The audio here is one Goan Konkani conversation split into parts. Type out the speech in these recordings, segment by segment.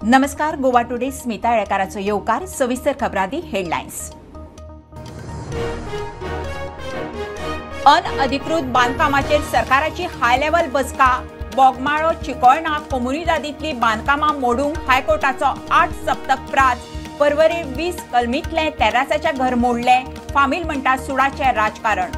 नमस्कार, गोवा टुडे स्मिता येळकाराचो येवकार. सविस्तर खबरांनी हेडलायन्स. अनअधिकृत बांदकामाचेर सरकाराची हाय लेव्हल बसका. बोगमाळो चिकोळणा कोमुनिदादींतली बांदकामां मोडूंक हायकोर्टाचो 8 सप्तक प्राज. परवरे 20 कलमींतलें तेरासाचें घर मोडलें. फामील म्हणटा सुडाचें राजकारण.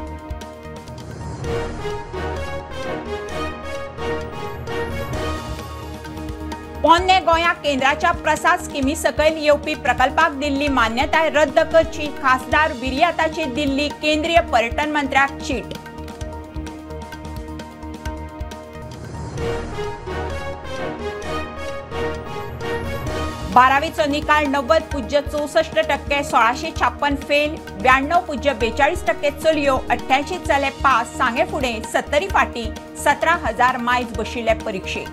पोन्ने गोंया केंद्राच्या प्रसाद स्किमी सकयल येवपी प्रकल्पाक दिल्ली मान्यताय रद्द करची. खासदार विरियाताची दिल्ली केंद्रीय पर्यटन मंत्र्याक चीट. बारावीचो निकाल 90.64%, 1656 फेल, 92.42% चलयो, 88 चले पास. सांगे फुडें 70 फाटी 17,000 मायज बशिल्ले परिक्षेक.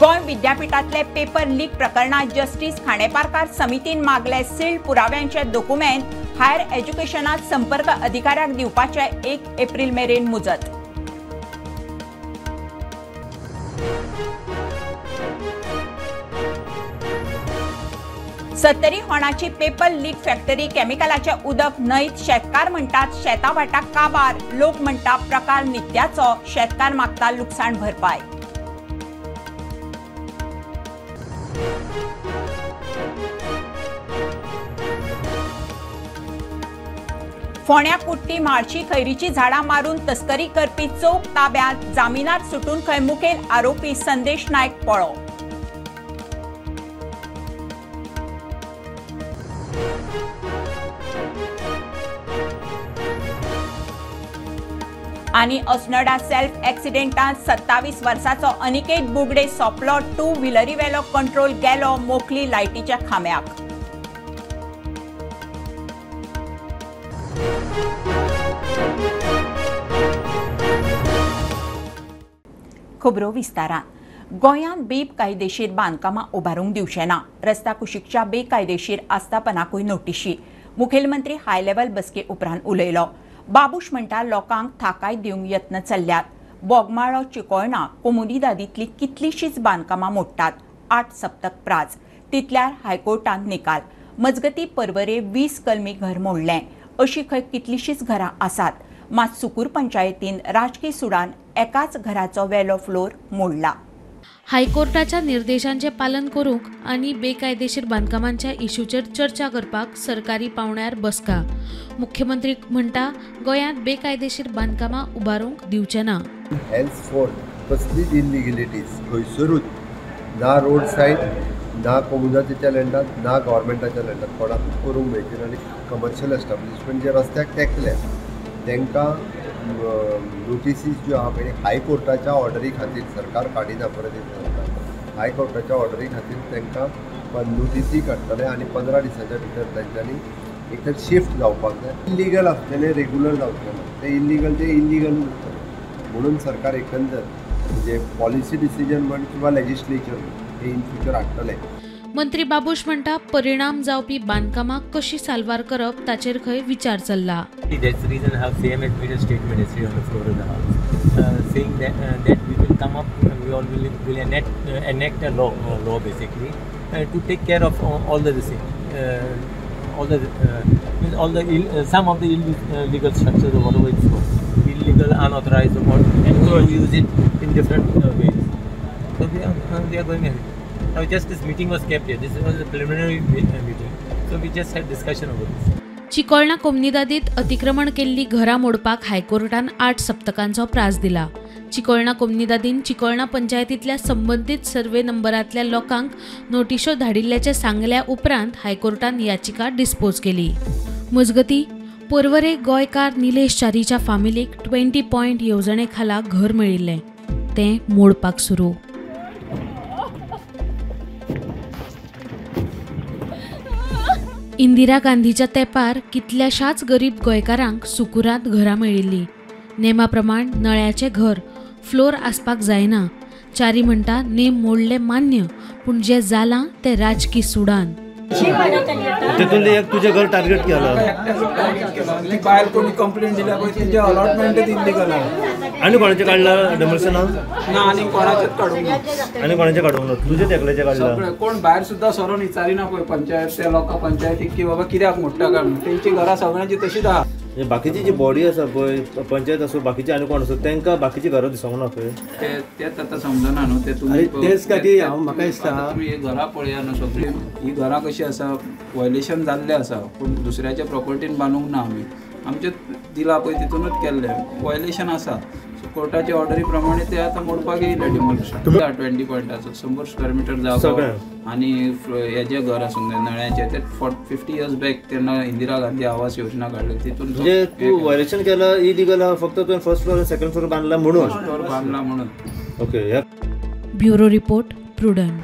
गोंय विद्यापीठांतले पेपर लीक प्रकरणात जस्टीस खांडेपारकार समितीन मागले सील्ड पुराव्यांचे दोकुमेंत. हायर एज्युकेशनात संपर्क अधिकाऱ्याक दिवपाचे 1 एप्रिल मेरेन मुजत. सत्तरी होणाची पेपर लीक फॅक्टरी केमिकलाचे उदक न्हंयत. शेतकार म्हणटात शेता भाटाक काबार. लोक म्हणटा प्रकार नित्याचो. शेतकार मागता लुकसाण भरपाय. फोण्या कुट्टी म्हाळशी खैरीची झाडां मारून तस्करी करपी चौक ताब्यात. जामिनार सुटून खंय मुखेल आरोपी संदेश नायक पळो. आनी अस्नोडा सेल्फ एक्सिडेंटात 27 वर्साचो अनिकेत बुगडे सोंपलो. टू व्हिलरीवेलो कंट्रोल गेलो. मोखली लायटीच्या खांब्याक. खबरो विस्तारान. गोंयांत बेकायदेशीर बांदकामां उबारूंक दिवचे ना. रस्ता कुशीकच्या बेकायदेशीर आस्थापनाकूय नोटिशी. मुखेलमंत्री हाय लेव्हल बसके उपरांत उलयलो. बाबूश म्हणटा लोकांक थाकाय दिवंक यत्न चल्ल्यात. बोगमाळो चिकोळणा कोमुनिदादींतली कितलीशींच बांदकामां मोडटात. 8 सप्तक प्राज. तितल्यार हायकोर्टान निकाल. मजगती परवरे 20 कलमी घर मोडलें. अशी खंय कितलीशींच घरां आसात. मात सुकूर पंचायतीन राजकी सुडान एकाच घराचो वेलो फ्लोर मोडला. हायकोर्टाच्या निर्देशांचें पालन करूंक आनी बेकायदेशीर बांदकामांच्या इशूचेर चर्चा करपाक सरकारी पावंड्यार बसका. मुख्यमंत्री म्हणटा गोंयांत बेकायदेशीर बांदकामां उबारूंक दिवचे ना. हेन्सफोर्थ कसलीच इलिगलिटीज खंयसरूच ना रोड सायड, ना कोमुनिदादीच्या लँडात, ना गव्हर्मेंटाच्या लँडात कोणाकूच करूंक मेळची ना. आनी कमर्शियल एस्टाब्लिशमेंट जे रस्त्याक तेंकले तांकां नोटिसीस ज्यो आहा पळय हायकोर्टाच्या ऑर्डरी खातीर सरकार काडिना. परत एकदां हायकोर्टाच्या ऑर्डरी खातीर तांकां नोटिसी काडटले आनी 15 दिसांच्या भितर तांच्यांनी एक तर शिफ्ट जावपाक जाय. इल्लिगल आसतलें रेगुलर जावचें ना, तें इल्लिगल तें इल्लिगल उरतलें. म्हणून सरकार एकंदर म्हणजे पॉलिसी डिसिजन म्हण किंवा लेजिस्लेचर हे इन फ्युचर हाडटलें. मंत्री बाबूश म्हणटा परिणाम जावपी बांदकामां कशी साल्वार करप ताचेर खंय विचार चल्ला. That's the reason how CM has made a statement yesterday on the floor of the house, saying that we will come up, we all will enact a law basically to take care of all the some of the illegal structures or whatever it's called, illegal, unauthorized, or what, and so use it in different ways. So we are going ahead. Now just this meeting was kept here. This was a preliminary meeting, so we just had discussion over this. Chicolna कोमुनिदादीत अतिक्रमण केल्ली घरां मोडपाक हायकोर्टान 8 सप्तकांचो प्राज दिला. चिकोळणा कोमुनिदादीन चिकोळणा पंचायतींतल्या संबंदीत सर्वे नंबरांतल्या लोकांक नोटिशो धाडिल्ल्याचें सांगल्या उपरांत हायकोर्टान याचिका डिस्पोज केली. मजगती परवरे गोंयकार निलेश च्यारीच्या फामिलीक 20 पॉयंट येवजणे खाला घर मेळिल्लें, तें मोडपाक सुरू. इंदिरा गांधीच्या तेंपार कितल्याशाच गरीब गोंयकारांक सुकूरांत घरां मेळिल्लीं. नेमा प्रमाण नळ्याचें घर फ्लोर आसपाक जायना. च्यारी म्हणटा नेम मोडले मान्य, पूण जें जालां तें राजकी सुडान. तितून एक तुझे घर टार्गेट केलं. ती बायल कोणी कंप्लेंट दिल्या पळय तिचे अलॉटमेंट इल्लीगल आहा. आनी कोणाचें काडलां डेमोलिशनाक? ना, आनी कोणाचेच काडूंक ना. आनी कोणाचें काडूंक ना? तुजें एकल्याचें काडलां? सगळें कोण भायर सुद्दां सरोन विचारिना पळय पंचायत त्या लोकां पंचायतीक की बाबा कित्याक मोडटा काय म्हणून. तेंची घरां सगळ्यांची तशीच आहा. बाकीची जी बॉडी आसा पळय, पंचायत आसूं बाकीचे आनी कोण आसूं, तांकां बाकीची घरां दिसोंक ना पळय. तेंच आतां समजना न्हू ते तुमी. तेच खातीर हांव म्हाका दिसता तुमी ही घरां पळया न्हू सगळीं, ही घरां कशीं आसा, व्हायलेशन जाल्लें आसा, पूण दुसऱ्याच्या प्रॉपर्टीन बांदूंक ना आमी, आमचें दिलां पळय तितूनच केल्लें व्हायलेशन आसा. सो कोर्टाच्या ऑर्डरी प्रमाणे ते आतां मोडपाक येयलें डिमोलिशन. 20 पॉयंटाचो 100 स्क्वेअर मिटर जागो आनी हेजें घर आसूंक जाय नळ्याचें, ते 50 इयर्स बॅक तेन्ना इंदिरा गांधी आवास योजना काडली तितून. म्हणजे तूं व्हायलेशन केलां इलिगल आहा, फक्त तुवें फर्स्ट फ्लोर सेकंड फ्लोर बांदला म्हणून. फर्स्ट फ्लोर बांदला म्हणून. ओके. Bureau report, Prudent.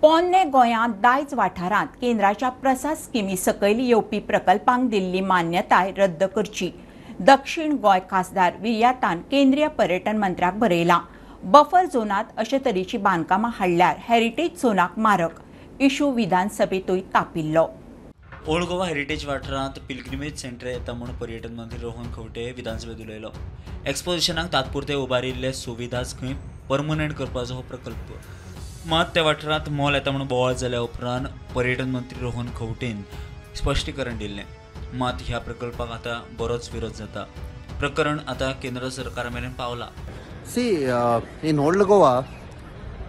पोन्ने गोंयांत दायज वाठारांत केंद्राच्या प्रसाद स्किमी सकयल येवपी प्रकल्पांक दिल्ली मान्यताय रद्द करची. दक्षिण गोंय खासदार विर्यातान केंद्रीय पर्यटन मंत्र्याक बरयलां. बफर झोनांत अशे तरेची बांदकामां हाडल्यार हेरिटेज झोनाक मारक. इशू विधानसभेतूय तापिल्लो. ओल्ड गोवा हेरिटेज वाठारांत पिलग्रिमेज सेंटर येता म्हूण पर्यटन मंत्री रोहन खंवटे विधानसभेंत उलयलो. एक्सपोजिशनाक तात्पुरते उबारिल्ले सुविधाच खंय परमनंट करपाचो हो प्रकल्प. मात त्या वाठारांत मॉल येता म्हूण बोवाळ जाल्या उपरांत पर्यटन मंत्री रोहन खंवटेन स्पश्टीकरण दिल्लें. मात ह्या प्रकल्पाक आतां बरोच विरोध जाता. प्रकरण आतां केंद्र सरकारा मेरेन पावला. See, in Old Goa,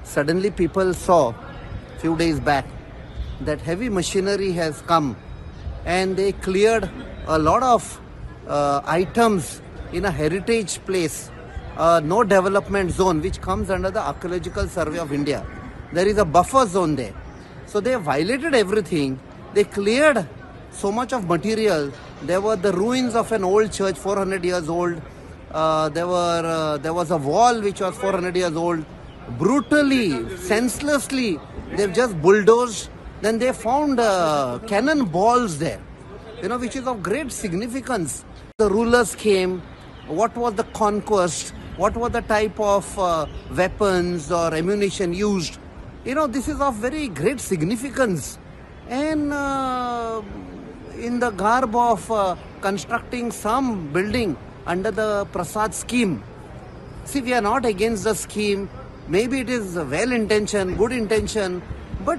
suddenly people saw few days back that heavy machinery has come and they cleared a lot of items in a heritage place, no development zone, which comes under the Archaeological Survey of India. There is a buffer zone there. So they violated everything. They cleared so much of material. There were the ruins of an old church, 400 years old. There was a wall which was 400 years old. Brutally, senselessly, they've just bulldozed. Then they found cannon balls there, you know, which is of great significance. The rulers came. What was the conquest? What were the type of weapons or ammunition used? You know, this is of very great significance. And in the garb of constructing some building under the Prasad scheme. See, we are not against the scheme. Maybe it is well intention, good intention, but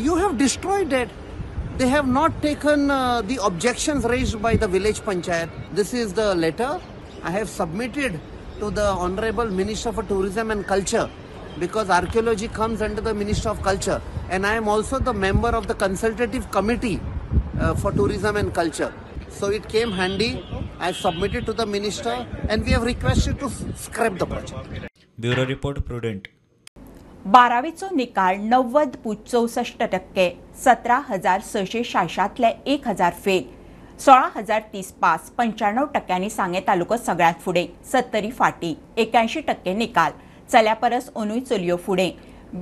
you have destroyed it. They have not taken the objections raised by the village panchayat. This is the letter I have submitted to the Honorable Minister for Tourism and Culture, because archaeology comes under the Minister of Culture, and I am also the member of the consultative committee for tourism and culture. So it came handy. I submitted to the minister and we have requested to scrap the project. Bureau report, Prudent. बारावीचो निकाल 90.64%, 17,666 1,000 फेल, 16,030 पास, 95% सांगे तालुको सगळ्यांत फुडें, 70 फाटी, 81% निकाल, चल्या परस 9 चलयो फुडें,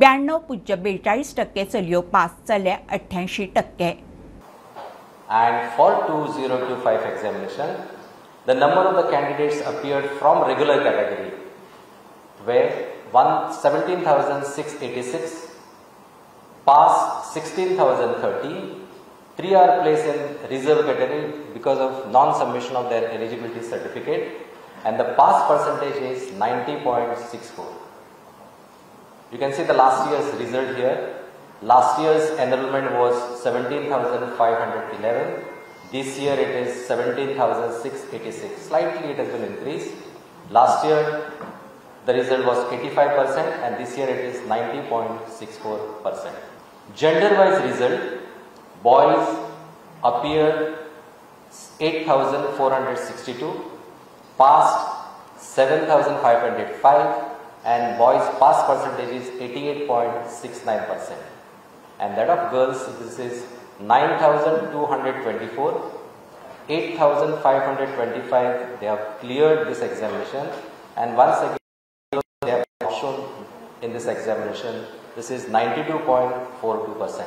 92.42% चलयो पास, चले 88%. And for 2025 examination, the number of the candidates appeared from regular category were 17,686, pass 16,030, 3 are placed in reserve category because of non-submission of their eligibility certificate, and the pass percentage is 90.64. You can see the last year's result here. Last year's enrollment was 17,511. This year it is 17,686. Slightly it has been increased. Last year the result was 85% and this year it is 90.64%. Gender wise result, boys appear 8,462, passed 7,505, and boys pass percentage is 88.69%. And that of girls, this is 9,224, 8,525 they have cleared this examination, and once again they have shown in this examination, this is 92.42%. You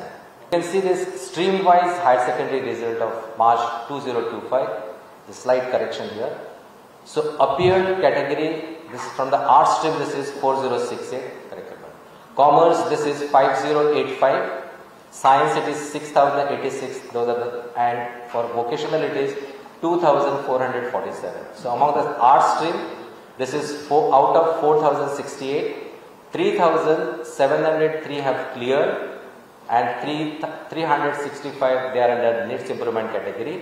can see this stream wise higher secondary result of March 2025, the slight correction here. So appeared category, this is from the arts stream, this is 4068, correct. Commerce, this is 5085, science it is 6086, those are the, and for vocational it is 2,447. So among the arts stream, this is 4 out of 4,068, 3,703 have cleared and 365 they are under needs improvement category.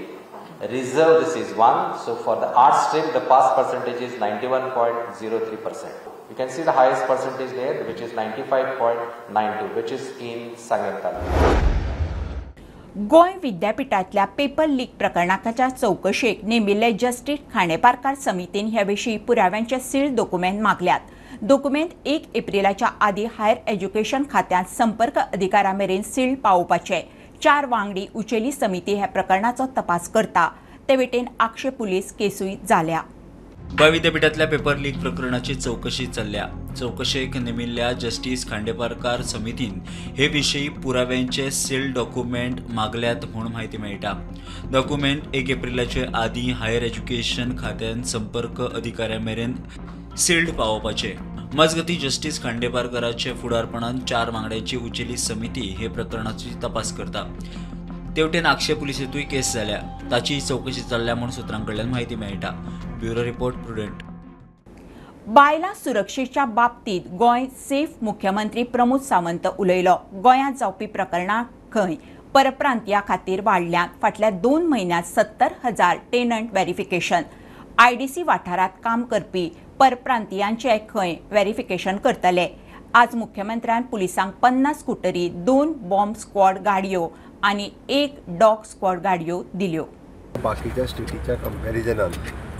Reserve, this is 1. So for the arts stream, the pass percentage is 91.03%. You can see the highest percentage there, which is 95.92, which is in Sanguem Taluka. Goa विद्यापीठातल्या paper leak प्रकरणाच्या चौकशेक नेमिल्ले जस्टीस खांडेपारकार समितीन हे विशीं पुराव्यांचे सील दोकुमेंत मागल्यात. दोकुमेंत 1 एप्रिलाच्या आदी हायर एज्युकेशन खात्यांत संपर्क अधिकारा मेरेन सील पावोवपाचे. 4 वांगडी उचेली समिती ह्या प्रकरणाचो तपास करता. ते वटेन आक्षे पुलीस केसूय जाल्या. गोंय विद्यापीठांतल्या पेपर लीक प्रकरणाची चौकशी चल्ल्या. चौकशेक नेमिल्ल्या जस्टीस खांडेपारकार समितीन हे विशीं पुराव्यांचे सील डॉक्युमेंट मागल्यात म्हूण म्हायती मेळटा. डॉक्युमेंट 1 एप्रिलाचे आदीं हायर एज्युकेशन खात्यान संपर्क अधिकाऱ्या मेरेन सील्ड पावोवपाचे. मजगतीं जस्टीस खांडेपारकाराचे फुडारपणान 4 वांगड्यांची उचेली समिती हे प्रकरणाची तपास करता. तेवटेन आक्षे पुलिसेंतूय केस जाल्या, ताची चौकशी चल्ल्या म्हूण सुत्रां कडल्यान म्हायती मेळटा. Bureau report, Prudent. बायलां सुरक्षेच्या बाबतीत गोंय सेफ मुख्यमंत्री प्रमोद सावंत उलयलो. गोंयांत जावपी प्रकरणां खंय परप्रांतीया खातीर वाडल्यांत. फाटल्या 2 म्हयन्यांत 70,000 टेनंट व्हेरिफिकेशन. आयडीसी वाठारांत काम करपी परप्रांतीयांचे खंय व्हेरिफिकेशन करतले. आज मुख्यमंत्र्यान पुलिसांक 50 स्कुटरी, 2 बॉम्ब स्क्वॉड गाडयो आनी 1 डॉग स्क्वॉड गाडयो दिल्यो. बाकीच्या स्टेटीच्या कंपॅरिजनान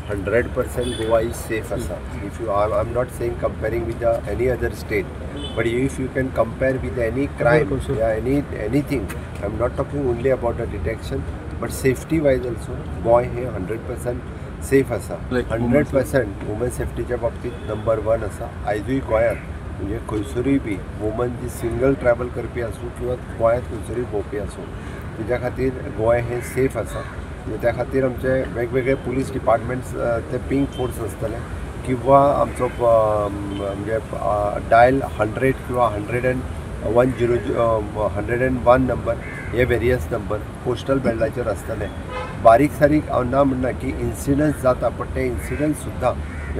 100% गोवा is safe आसा. If you I am not saying comparing with any other state, but if you can compare with any crime या anything, I am not talking only about the detection but safety wise also Goa hey 100% safe आसा. 100% वुमन सेफ्टीच्या बाबतीत नंबर 1 आसा. आयजूय गोंयांत म्हणजे खंयसरूय बी वुमन जी सिंगल ट्रॅवल करपी आसूं किंवा गोंयांत खंयसरूय भोंवपी आसूं, तेज्या खातीर गोंय हें सेफ आसा. त्या खातीर आमचे वेगवेगळे पुलीस डिपार्टमेंट्स ते पिंक फोर्स आसतले किंवा आमचो म्हणजे डायल 100 किंवा 101 101 नंबर हे वेरियस नंबर पोस्टल बेल्टाचेर आसतले. बारीक सारीक हांव ना म्हणना की इन्सिडंट्स जाता, पण ते इन्सिडंट्स सुद्दां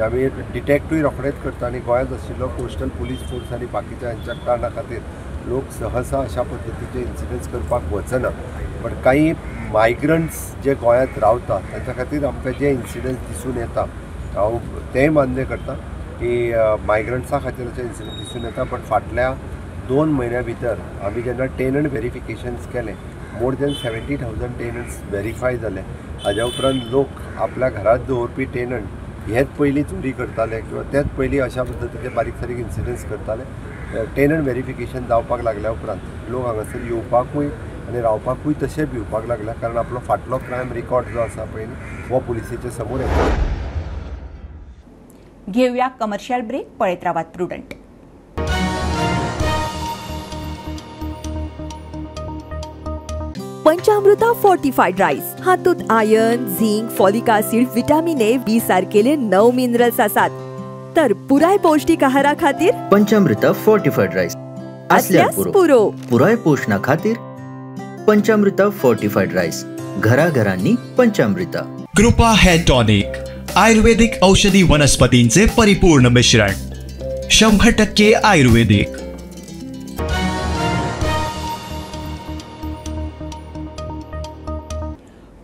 आमी डिटेक्टूय रोखडेच करता आनी गोंयांत आशिल्लो कोस्टल पुलीस फोर्स आनी बाकीच्या हांच्या कारणा खातीर लोक सहसा अशा पद्दतीचे इन्सिडंट्स करपाक वचना. बट कांय मायग्रंट्स जे गोंयांत रावता तांच्या खातीर आमकां जे इन्सिडंट्स दिसून येता, हांव तेंय मान्य करता की मायग्रंट्सा खातीर अशे इन्सिडंट दिसून येता. बट फाटल्या 2 म्हयन्या भितर आमी जेन्ना टेनंट व्हेरिफिकेशन्स केलें, मोर दॅन 70,000 टेनंट्स व्हेरीफाय जाले. हाज्या उपरांत लोक आपल्या घरांत दवरपी टेनंट हेच पयलीं चोरी करताले किंवा तेच पयलीं अशा पद्दतीचे बारीक सारीक इन्सिडंट्स करताले. टेनंट व्हेरिफिकेशन जावपाक लागल्या उपरांत लोक हांगासर येवपाकूय आनी रावपाकूय तशें भिवपाक लागल्या, कारण आपलो फाटलो क्रायम रिकॉर्ड जो आसा पळय हो पुलिसेच्या समोर येता. घेवया कमर्शियल ब्रेक. पळयत रावात प्रुडंट. पंचामृता फोर्टिफाईड राईस हातूंत iron, zinc, folic acid, vitamin A, B सारकेले 9 मिनरल्स आसात. तर पुराय पौष्टिक आहारा खातीर पंचामृता फोर्टिफाईड राईस असल्यार पुरो. पुराय पोषणा खातीर पंचामृता फोर्टिफाईड राईस, घराघरांनी पंचामृता. कृपा हेअर टॉनिक, आयुर्वेदिक औषधी वनस्पतींचे परिपूर्ण मिश्रण, 100% आयुर्वेदिक.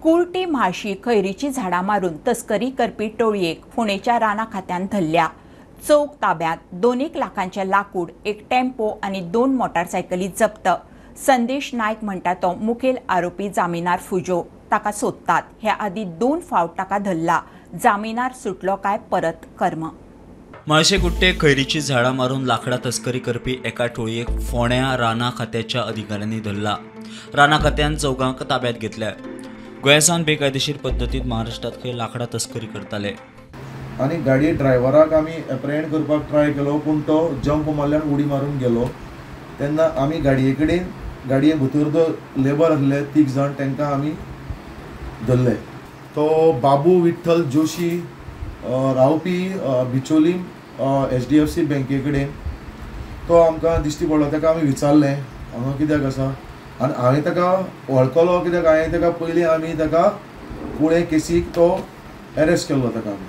कुर्टी म्हाशी खैरीची झाडां मारून तस्करी करपी टोळयेक फोंडेच्या राना खात्यान धरल्या. चौक ताब्यात 2 लाखांचे लाकूड, 1 टेम्पो आनी 2 मोटारसायकली जप्त. संदेश नायक म्हणटा तो मुखेल आरोपी जामिनार फुजो, ताका सोदतात. हे आदी 2 फावट ताका धरला. जामिनार सुटलो काय परत कर्म. म्हाळशे कुट्टे खैरीची झाडां मारून लाकडां तस्करी करपी एका टोळयेक फोंड्या राना खात्याच्या अधिकाऱ्यांनी धरला. राना खात्यान चौगांक ताब्यात घेतल्या. गोंयासान बेकायदेशीर पद्दतीन महाराष्ट्रात खंय लाकडां तस्करी करताले आनी गाडी ड्रायव्हराक आमी एप्रेहेंड करपाक ट्राय केलो, पूण तो जंप मारल्यान उडी मारून गेलो. तेन्ना आमी गाडये कडेन गाडये भितर जो लेबर आसले 3 जाण तांकां आमी धरले. तो बाबू विठ्ठल जोशी रावपी बिचोली HDFC बँके कडेन तो आमकां दिश्टी पडलो. ताका आमी विचारलें हांगा कित्याक आसा आनी हांवें ताका वळखलो, कित्याक हांवें ताका पयलीं आमी ताका कुळे केसीक तो एरेस्ट केल्लो ताका आमी.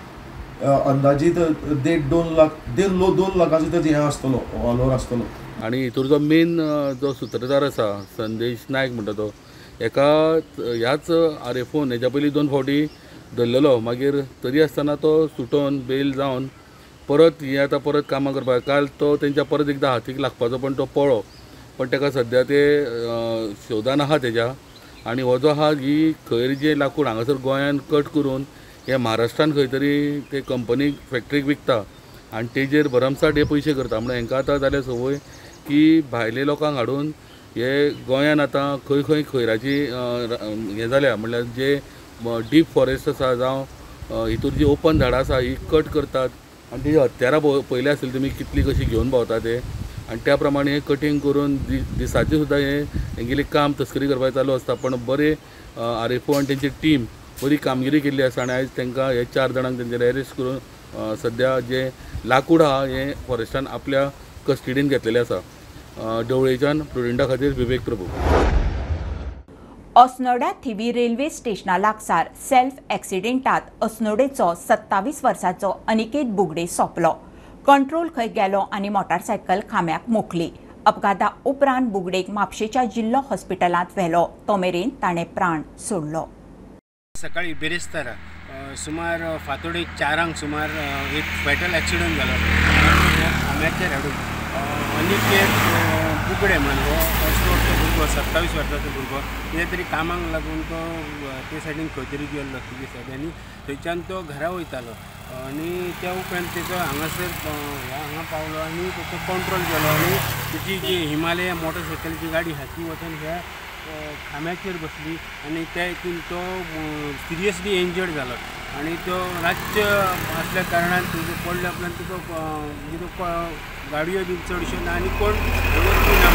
अंदाजीत 1.5-2 लाख 1.5-2 लाखाचो तेजो हें आसतलो वालोर आसतलो. आनी हितूर जो मेन जो सुत्रधार आसा संदेश नायक म्हणटा तो एका ह्याच आरएफओन हेज्या पयलीं 2 फावटी धरलेलो, मागीर तरी आसतना तो सुटोन बेल जावन परत हे आतां परत कामां करपाक काल तो तेंच्या परत एकदां हातीक लागपाचो पण तो पळो, पण ताका सद्या ते शोधान आहा तेज्या. आनी हो जो आहा ही खैर जे लाकूड हांगासर गोंयान कट करून हे महाराष्ट्रान खंय तरी ते कंपनीक फॅक्टरीक विकता आनी तेजेर भरमसाठ हे पयशे करता. म्हणून हेंकां आतां जाल्या संवय की भायले लोकांक हाडून हे गोंयान आतां खंय खंय खैराची हें जाल्या, म्हणल्यार जे डीप फॉरेस्ट आसा जावं हितूर जी ओपन झाडां आसा ही कट करतात आनी तेजी हत्यारां पळयल्या आसतली तुमी कितली कशी घेवन भोंवता ते, आनी त्या प्रमाणे हे कटींग करून दिसाचें सुद्दां हें हेंगेलें काम तस्करी करपाचें चालू आसता. पण बरें आरएफओ आनी तेंची टीम बरी कामगिरी केल्ली आसा आनी आयज तांकां हे 4 जाणांक तेंचेर एरेस्ट करून सद्या जें लाकूड आहा हें फॉरेस्टान आपल्या कस्टडीन घेतलेलें आसा. ढवळेच्यान प्रुडंटा खातीर विवेक प्रभू. अस्नोड्या थिवी रेल्वे स्टेशना लागसार सेल्फ एक्सिडेंटात अस्नोडेचो 27 वर्सांचो अनिकेत बुगडे सोंपलो. कंट्रोल खंय गेलो आनी मोटारसायकल खांब्याक मोखली. अपघाता उपरांत बुगडेक म्हापशेच्या जिल्लो हॉस्पिटलांत व्हेलो, तो मेरेन ताणें प्राण सोडलो. सकाळी बिरेस्तारा सुमार फांतोडे 4 सुमार एक फेटल एक्सिडंट जालो खांब्याचेर हाडून. अनिकेत बुगडे म्हणून हो अस्नोडचो भुरगो, 27 वर्सांचो भुरगो, कितें तरी कामाक लागून तो ते सायडीन खंय तरी गेल्लो तुजे सायडीन आनी थंयच्यान तो घरा वयतालो आनी त्या उपरांत तेजो हांगासर हांगा पावलो आनी तेचो कंट्रोल गेलो आनी तेजी जी हिमालया मोटरसायकलीची गाडी आहा ती वचून ह्या खांब्याचेर बसली आनी त्या हितून तो सिरियसली इंजर्ड जालो आनी तो रातचे आसल्या कारणान तुजो पडल्या उपरांत तुजो गाडयो बी चडश्यो ना आनी कोण वचून ना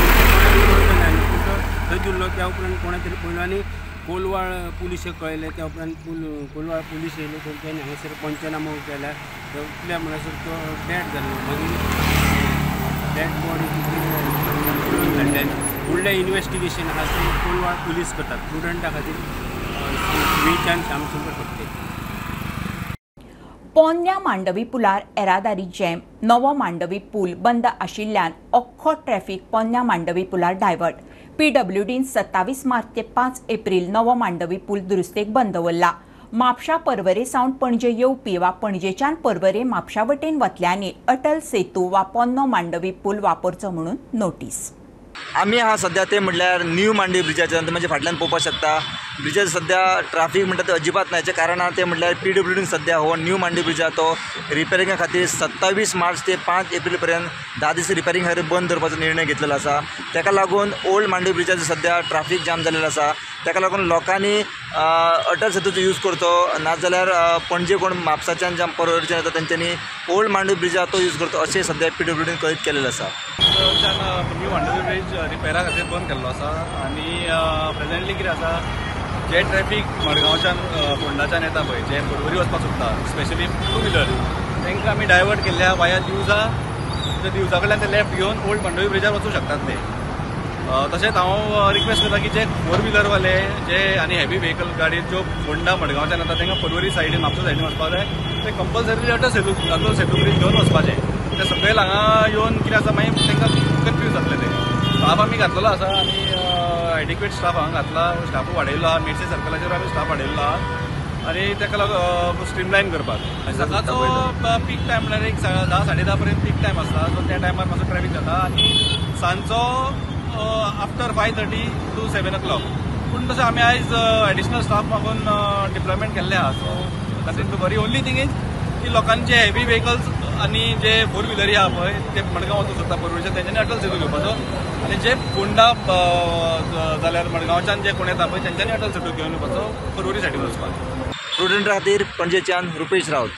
ना आनी तुजो थंय उरलो. त्या उपरांत कोणा तरी पळयलो आनी कोलवाळ पुलिशेक कळयलें. त्या उपरांत कोलवाळ पुलीस येयले, तेंच्यांनी हांगासर पंचनामो केला. तितल्या म्हणसर तो डेड जालो. मागीर डेड बॉडी धाडल्यान फुडलें इन्वेस्टिगेशन आसा तें कोलवाळ पुलीस करतात. प्रुडंटा खातीर वेच्यान श्यामसुंदर फडते. पोन्न्या मांडवी पुलार येरादारी जॅम. नवो मांडवी पूल बंद आशिल्ल्यान अख्खो ट्रॅफिक पोन्न्या मांडवी पुलार डायवर्ट. पीडब्ल्यूडीन 27 मार्च ते 5 एप्रिल नवो मांडवी पूल दुरुस्तेक बंद दवरला. म्हापशा पर्वरे सावन पणजे येवपी वा पणजेच्यान पर्वरे म्हापशा वटेन वतल्यांनी अटल सेतू वा पोन्नो मांडवी पूल वापरचो म्हणून नोटीस. आमी आहा सद्या ते म्हटल्यार न्यू मांडवी ब्रिजाच्या म्हणजे फाटल्यान पळोवपाक शकता. ब्रिजार सद्या ट्राफीक म्हणटा ते अजिबात ना. हेचें कारण आहा तें म्हटल्यार पीडब्ल्यूडीन सद्या हो न्यू मांडवी ब्रिज आहा तो रिपेरिंगा खातीर 27 मार्च ते 5 एप्रिल पर्यंत 10 दीस रिपेरिंग खातीर बंद दवरपाचो निर्णय घेतलेलो आसा. ताका लागून ओल्ड मांडवी ब्रिजाचेर सद्या ट्राफीक जाम जाल्लेलो आसा. ताका लागून लोकांनी अटल सेतूचो यूज करचो, नाजाल्यार पणजे कोण म्हापसाच्यान जावं पर्वरीच्यान येता तेंच्यांनी ओल्ड मांडवी ब्रिज आहा तो यूज करचो अशें सद्या पीडब्ल्यूडीन कळीत केल्लें आसा. न्यू मांडवी ब्रिज रिपेरा खातीर बंद केल्लो आसा आनी प्रेजेंटली कितें आसा, जे ट्रॅफीक मडगांवच्यान फोंडाच्यान येता पळय, जे पर्वरी वचपाक सोदता स्पेशली टू व्हिलर, तांकां आमी डायवर्ट केल्ले आहा वाया दिवजा. दिवजा कडल्यान ते लेफ्ट घेवन ओल्ड मांडवी ब्रिजार वचूंक शकतात ते. तशेंच हांव रिक्वेस्ट करता की जे फोर व्हिलरवाले जे आनी हेवी व्हेकल गाडी ज्यो फोंडा मडगांवच्यान येता तांकां पर्वरी सायडीन म्हापसा सायडीन वचपाक जाय, ते कंपल्सरी अटल सेतू ब्रीज घेवन वचपाचें. ते सगळे हांगा येवन कितें आसा मागीर तांकां कन्फ्यूज जातले. ते स्टाफ आमी घातलेलो आसा आनी एडिक्वेट स्टाफ हांगा घातला, स्टाफ वाडयलो आहा. मेडसे सर्कलाचेर आमी स्टाफ वाडयलो आहा आनी ताका लागून स्ट्रीमलायन करपाक. सकाळचो पीक टायम म्हणल्यार एक 10 साडे 10 पर्यंत पीक टायम आसता, सो त्या टायमार मातसो ट्रॅफीक जाता आनी सांजचो आफ्टर 5:30 टू 7 o'clock. पूण तशें आमी आयज एडिशनल स्टाफ मागून डिप्लॉयमेंट केल्लें आहा. So nothing to worry. Only thing is की लोकांचे हेवी व्हेकल्स आनी जे फोर व्हिलरी आहा पळय ते मडगांव वचूंक सोदता पर्वरीच्यान, तेंच्यांनी अटल सेतू घेवपाचो आनी जे फोंडा जाल्यार मडगांवच्यान जे कोण येता पळय तेंच्यांनी अटल सेतू घेवन येवपाचो पर्वरी सायडीन वचपाक. प्रुडंटा खातीर पणजेच्यान रुपेश राऊत.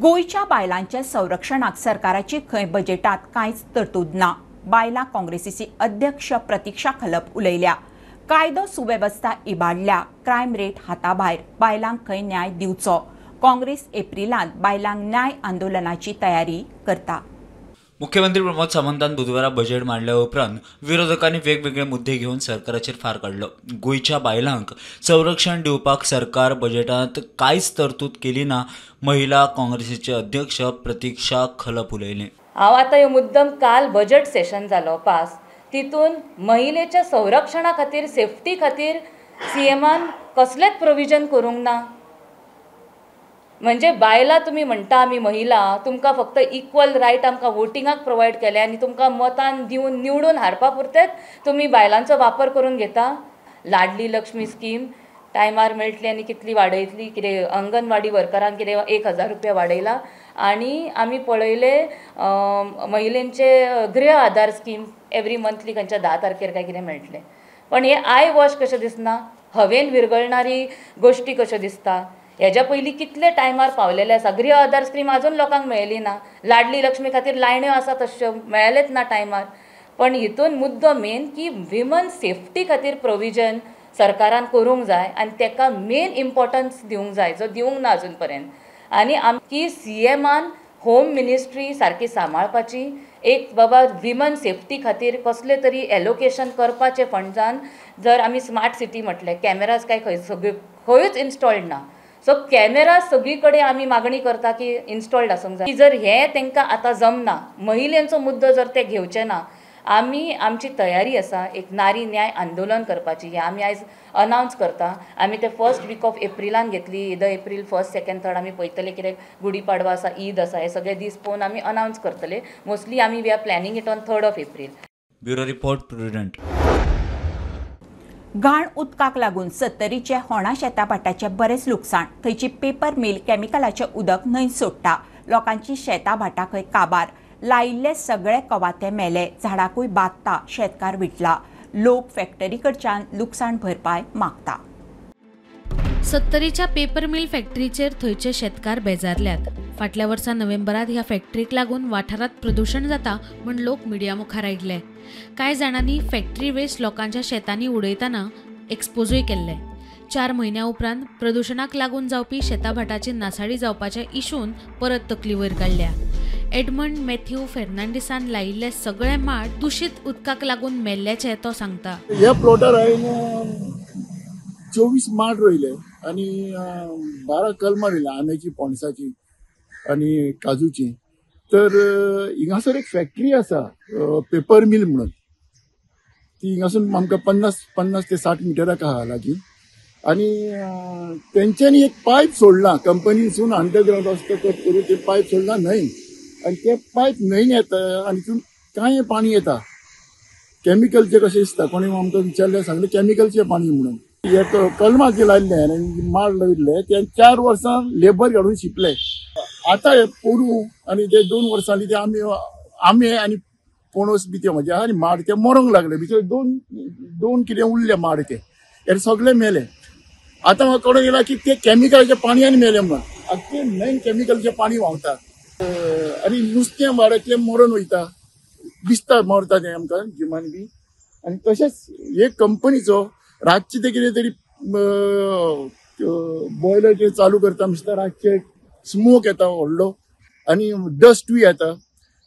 गोंयच्या बायलांच्या संरक्षणाक सरकाराची खंय बजेटांत कांयच तरतूद ना. बायलां काँग्रेसीची अध्यक्ष प्रतीक्षा खलप उलयल्या. कायदो सुवेवस्था इबाडल्या, क्रायम रेट हाताभायर, बायलांक खंय न्याय दिवचो. काँग्रेस एप्रिलांत बायलांक न्याय आंदोलनाची तयारी करता. मुख्यमंत्री प्रमोद सावंतान बुधवारा बजेट मांडल्या उपरांत विरोधकांनी वेगवेगळे मुद्दे घेवन सरकाराचेर फार काडलो. गोंयच्या बायलांक संरक्षण दिवपाक सरकार बजेटांत कांयच तरतूद केली ना, महिला काँग्रेसीचे अध्यक्ष प्रतिक्षा खलप उलयले. हांव आतां ह्यो मुद्दम काल बजेट सेशन जालो पास, तितून महिलेच्या संरक्षणा खातीर सेफ्टी खातीर सीएमान कसलेंच प्रोविजन करूंक ना. म्हणजे बायलां तुमी म्हणटा आमी महिला, तुमकां फक्त इक्वल रायट आमकां वोटिंगाक प्रोवायड केले आनी तुमकां मतान दिवन निवडून हाडपा पुरतेच तुमी बायलांचो वापर करून घेता. लाडली लक्ष्मी स्कीम टायमार मेळटली आनी कितली वाडयतली, कितें अंगणवाडी वर्करांक कितें 1000 रुपया वाडयला. आनी आमी पळयले महिलेंचे गृह आधार स्कीम एवरी मंथली खंयच्या 10 तारखेर काय कितें मेळटलें. पण हे I wash कशें दिसना, हवेन विरगळणारी गोश्टी कश्यो दिसता. हेज्या पयलीं कितले टायमार पावलेले आसा. गृह आधार स्कीम आजून लोकांक मेळ्ळी ना, लाडली लक्ष्मी खातीर लायण्यो आसा तश्यो मेळ्ळेच ना टायमार. पण हितून मुद्दो मेन की विमन सेफ्टी खातीर प्रोविजन सरकारान करूंक जाय आनी तेका मेन इम्पॉर्टन्स दिवंक जाय, जो दिवंक ना अजून पर्यंत. आनी आमची सीएमान होम मिनिस्ट्री सारकी सांबाळपाची, एक बाबा विमन सेफ्टी खातीर कसले तरी एलोकेशन करपाचें फंड्सान. जर आमी स्मार्ट सिटी म्हटलें, कॅमेराज काय खंय सगळे खंयूच इन्स्टॉल्ड ना, सो कॅमेरा सगळी कडेन आमी मागणी करता की इन्स्टॉल्ड आसूंक जाय. जर हें तांकां आतां जमना, महिलेंचो मुद्दो जर ते घेवचे ना, आमी आमची तयारी आसा एक नारी न्याय आंदोलन करपाची. हें आमी आयज अनावन्स करता. आमी ते फर्स्ट वीक ऑफ एप्रिलान घेतली, either April 1st 2nd 3rd आमी पळयतले, कित्याक गुढी पाडवा आसा, ईद आसा, हे सगळे दीस पळोवन आमी अनावन्स करतले. मोस्टली आमी we are planning it on 3rd of April. Bureau report, Prudent. घाण उदकाक लागून सत्तरीचे होणा शेताभाटाचें बरेंच लुकसाण. थंयची पेपर मिल केमिकलाचें उदक न्हंय सोडटा. लोकांची शेतां भाटां खंय काबार, लायिल्ले सगळे कवाथे मेले, झाडाकूय बादता, शेतकार विटला. लोक फॅक्टरी कडच्यान लुकसाण भरपाय मागता. सत्तरीच्या पेपर मिल फॅक्टरीचेर थंयचे शेतकार बेजारल्यात. फाटल्या वर्सा नोव्हेंबरात ह्या फॅक्टरीक लागून वाठारांत प्रदूशण जाता म्हूण लोक मिडिया मुखार आयिल्ले. कांय जाणांनी फॅक्टरी वेस्ट लोकांच्या शेतांनी उडयतना एक्सपोजूय केल्ले. 4 म्हयन्या उपरांत प्रदूशणाक लागून जावपी शेताभाटाची नासाडी जावपाच्या इशून परत तकली वयर काडल्या. एडमंड मॅथ्यू फेर्नांडीसान लायिल्ले सगळे माड दुशीत उदकाक लागून मेल्ल्याचे तो सांगता. ह्या प्लॉटार हांवें 24 माड रोयले आनी 12 कलमां रोयल्या, आंब्याची, पणसाची आनी काजूची. तर हिंगासर एक फॅक्टरी आसा, पेपर मिल म्हणून, ती हिंगासून आमकां 50 ते 60 मिटराक आहा लागीं. आनी तेंच्यांनी एक पायप सोडला कंपनीसून, अंडरग्रावंड रस्तो कट करून ते पायप सोडला न्हंय, आनी ते पायप न्हंयन येता आनी तितून कांय पाणी येता, केमिकलचें कशें दिसता. कोणी आमकां विचारलें, सांगलें केमिकलचें पाणी म्हणून. हे कलमां जे लायल्ले आनी माड लायिल्ले ते 4 वर्सां लेबर घालून शिंपले. आतां हे पोरूं आनी ते 2 वर्सांनी ते आमी आंबे आनी पणस बी ते म्हजे आनी माड ते मरोंक लागले. भितर दोन कितें उरले माड, ते हे सगळे मेले. आतां म्हाका कळोन येयला की ते केमिकलाच्या पाणयान मेले म्हणून. आतां ते न्हंयन केमिकलचें पाणी व्हांवता आनी नुस्तें माडांतलें मरोन वयता, दिसता मरता तें आमकां जिमान बी. आनी तशेंच हे कंपनीचो रातचें ते कितें तरी बॉयलर कितें चालू करता दिसता, रातचें स्मोक येता व्हडलो आनी डस्टूय येता.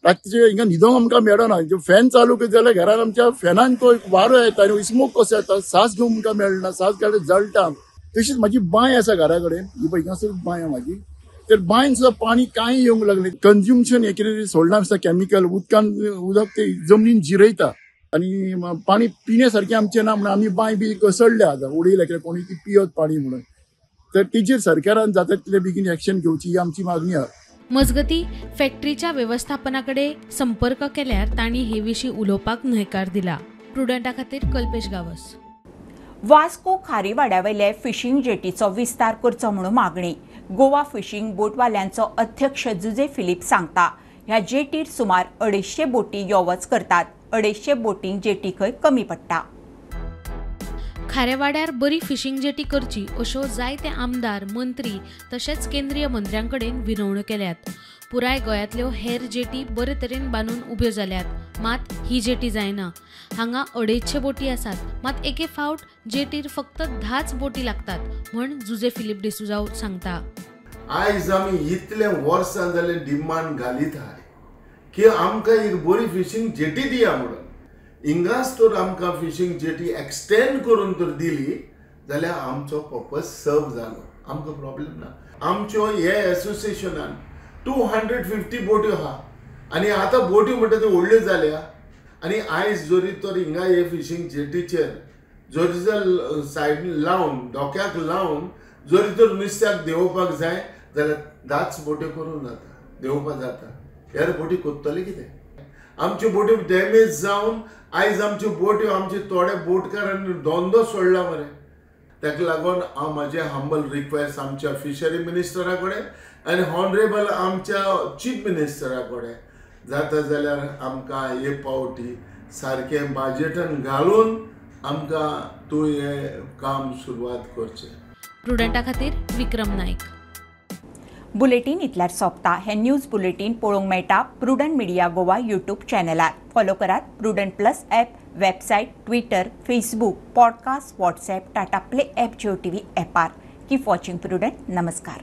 रातचें हिंगा न्हिदोंक आमकां मेळना. फॅन चालू करीत जाल्यार घरान आमच्या फॅनान तो एक वारो येता आनी स्मोक कसो येता, सास घेवंक आमकां मेळना, सास घेतल्यार जळटा. तशीच म्हाजी बांय आसा घरा कडेन, ही पळय हिंगासर बांय आहा म्हाजी, तर बांयन सुद्दां पाणी कांय येवंक लागलें. कन्ज्युमशन हें कितें सोडलां दिसता केमिकल उदकान, उदक ते जमनीन जिरयता आनी पाणी पिण्या सारकें आमचें ना म्हणून आमी बांय बी कसडल्या आतां, उडयल्या कित्याक कोणी ती पियत पाणी म्हणून. तर तेजेर सरकारान जाता तितले बेगीन एक्शन घेवची ही आमची मागणी आहा. मजगती फॅक्टरीच्या वेवस्थापना कडेन संपर्क केल्यार तांणी हे विशीं उलोवपाक न्हयकार दिला. प्रुडंटा खातीर कल्पेश गावस. वास्को खारीवाड्यावेले फिशींग जेटीचो विस्तार करचो म्हणून मागणी. गोवा फिशींग बोटवाल्यांचो अध्यक्ष जुजे फिलीप सांगता, ह्या जेटीर सुमार 250 बोटी यो वच करतात. 250 बोटींक जेटी खंय कमी पडटा. खारेवाड्यार बरी फिशींग जेटी करची अश्यो जायते आमदार, मंत्री तशेंच केंद्रीय मंत्र्यां कडेन विनवण्यो केल्यात. पुराय गोंयांतल्यो हेर जेटी बरे तरेन बांदून उब्यो जाल्यात, मात ही जेटी जायना. हांगा 250 बोटी आसात, मात एके फावट जेटीर फक्त 10 बोटी लागतात म्हण जुजे फिलीप डिसुजा सांगता. आयज आमी इतले वर्सां जाले डिमांड घालीत आहाय, की आमकां एक बरी फिशींग जेटी दिया म्हणून. हिंगाच तर आमकां फिशींग जेटी एक्सटेंड करून तर दिली जाल्यार आमचो पर्पज सर्व जालो, आमकां प्रॉब्लेम ना. आमच्यो हे एसोसिएशनान 250 बोट्यो आहा आनी आतां बोट्यो म्हणटा त्यो व्हडल्यो जाल्या आनी आयज जरी तर हिंगा हे फिशींग जेटीचेर जरी जर सायड लावन धोक्याक लावन जरी तर नुस्त्याक देंवोवपाक जाय जाल्यार 10 बोट्यो करूंक जाता, देंवोवपाक जाता. ह्या बोटी कोत्तले कितें? आमच्यो बोट्यो डॅमेज जावन आयज आमच्यो बोट्यो आमचे थोडे बोटकारांनी धंदो सोडला मरे. ताका लागून हांव म्हाजें हंबल रिक्वेस्ट आमच्या फिशरी मिनिस्टरा कडेन आनी हॉनरेबल आमच्या चीफ मिनिस्टरा कडेन जाता जाल्यार आमकां हे पावटी सारकें बाजेटान घालून आमकां तूं हें काम सुरवात करचें. प्रुडंटा खातीर विक्रम नायक. बुलेटीन इतल्यार सोंपता. हे न्यूज बुलेटीन पळोवंक मेळटा प्रुडंट मिडिया गोवा यूट्यूब चॅनलार. फॉलो करात Prudent plus app, website, Twitter, Facebook, podcast, WhatsApp, Tata Play app, Jio TV ॲपार. Keep watching prudent. नमस्कार.